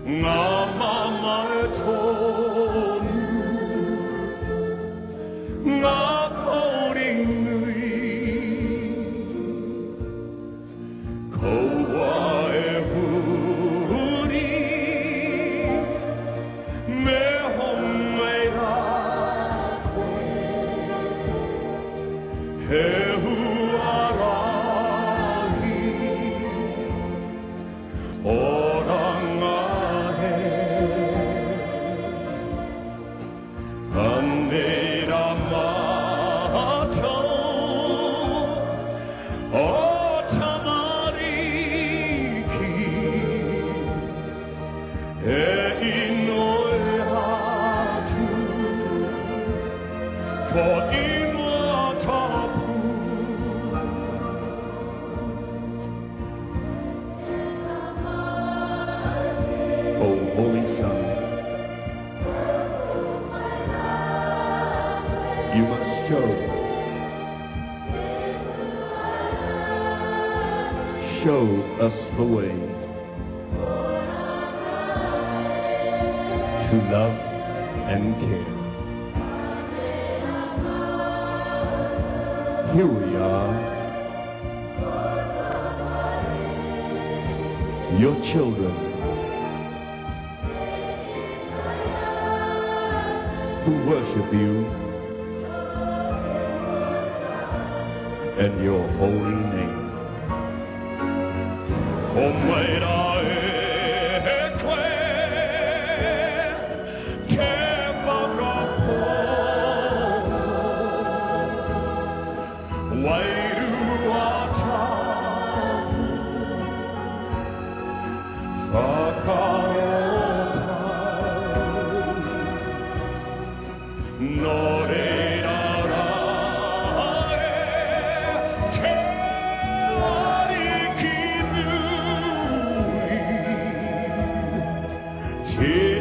Ngā mamae tonu, ngā kauri nui. Kaua e huri, me homai rā koe. He huarahi Oranga he Anei ra matou o tamariki E inoi atu Ko ingoa tapu. O Holy Son, you must show, show us the way to love and care. Here we are, your children, who worship you and your holy name. O mai rā e koe, te whakapono, wairua tapu, whakaaro pai. Nō reira rā e te Ariki nui, te.